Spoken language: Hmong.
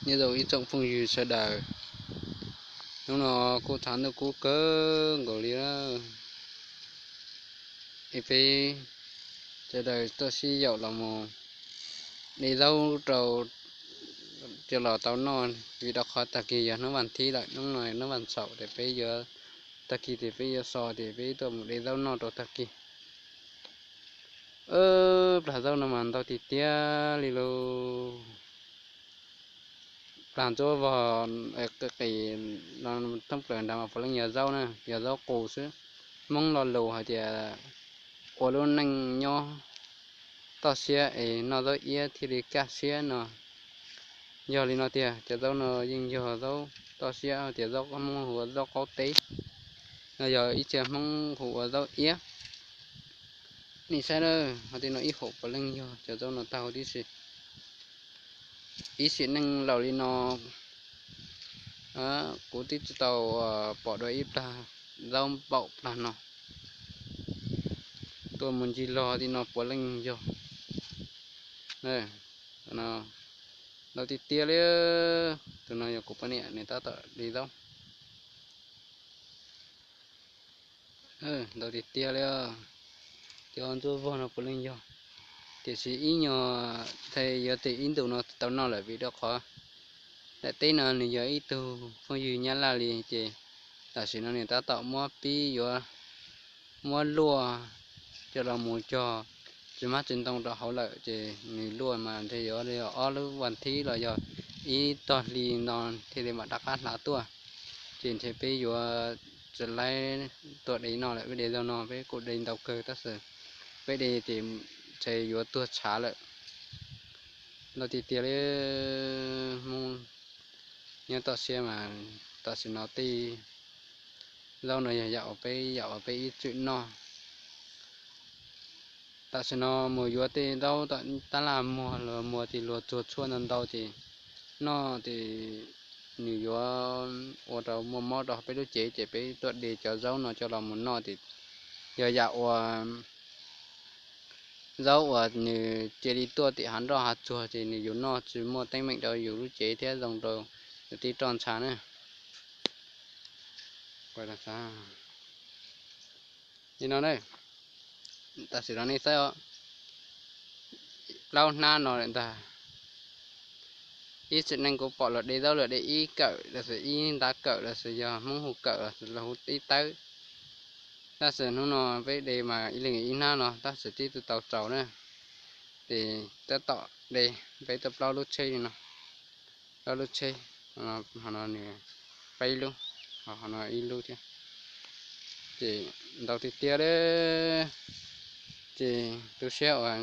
Nyob zoo ib tsoom phooj ywg sawv daws, hnub no kuj thav ntuj kub kawg nkaus li. Es peb sawv daws tuaj sib yaum los mus de zaub rau coj los tau noj, vim rau qhov tag kis yog hnub vas thib lawm, hnub no hnub vas xaum, ces peb yuav, tag kis ces peb yuav so ces peb tuaj mus de zaub noj rau tag kis. Plag zaub no mas ntau tiag tiag li lauj. Plag ntsuab vog qis qis no thoob plaws nrad mas puav leej yog zaub na, yog zaub qus xwb. Hmoob lo lus hais tias ua lub neej nyob toj siab es noj zaub iab thiaj li kaj siab no. Yog li no tiag, cov zaub no yeej yog zaub toj siab, tias zaub Hmoob hu ua zaub qaub teb, no yog ib txhia Hmoob hu ua zaub iab. Nej saib lawm, ho tej no ib hum puav leej yog cov zaub no tag huv tib si. Ib sim neej laus li no, kuv twb tsis tau pom dua ib plag zaub npaum plag no. Tuaj mus ncig log li no puav leej yog. Ntau tiag tiag li. Tus no yog kuv poj niam nws tab tom de zaub. Ntau tiag tiag li. Cov ntsuab vog no puav leej yog, tiam sis ib nyuag, yuav tes ib ntus no tsis tau noj lawm vim rau qhov daim teb no nws yog ib tug phooj ywg Nyab Laj li ces tam sim no nws tab tom muab pib yuav muab luaj coj los mus cog tsis mab tsis ntoo rau hauv lawm ces nws luaj mas ntshe yuav ob lub vas thib los yog ib tog hli no thiaj li mam rov qab hla tuaj. Ces ntshe peb yuav tsis laib tuaj de no lawm, peb de zaum no peb kuj de ntau kawg tab sis peb de ces ntshe yuav tuag tshav lawm. Ntau tiag tiag li. Hmoob nyob toj siab mas tam sim no tej zaub no yog yam uas peb, yam uas peb ib txwm noj. Tam sim no mus yuav tej zaub tom tab laj muag los muag ces luag tsuag tshuaj ntau ntau ces noj ces nws yuav ua rau muaj mob rau peb lub cev ces peb tuaj de cov zaub no coj los mus noj ces yog yam uas zaub uas nws cia li tuaj tim hav nroj hav tsuag ces nws yus noj tsis muaj teeb meem rau yus lub cev thiab zoo rau yus tib roj ntsha na. Li no, tam sim no nej saib os, plaub hnab no lawm ntag. Ib txwm neej kuv pom luag de zaub luag de ib kawm los sis ib ntav kawm los sis yog Hmoob hu kawm los sis luag hu ib tawb. Tab sis hnub no peb de mas ib leeg ib hnab no tab sis twb tsis tau txaus na. Ces tab tom de, peb tuaj plaub lub tsheb li no, plaub lub tsheb, ho no nws peb lub, ho no ib lub thiab. Ces ntau tiag tiag li. Ces tu siab uas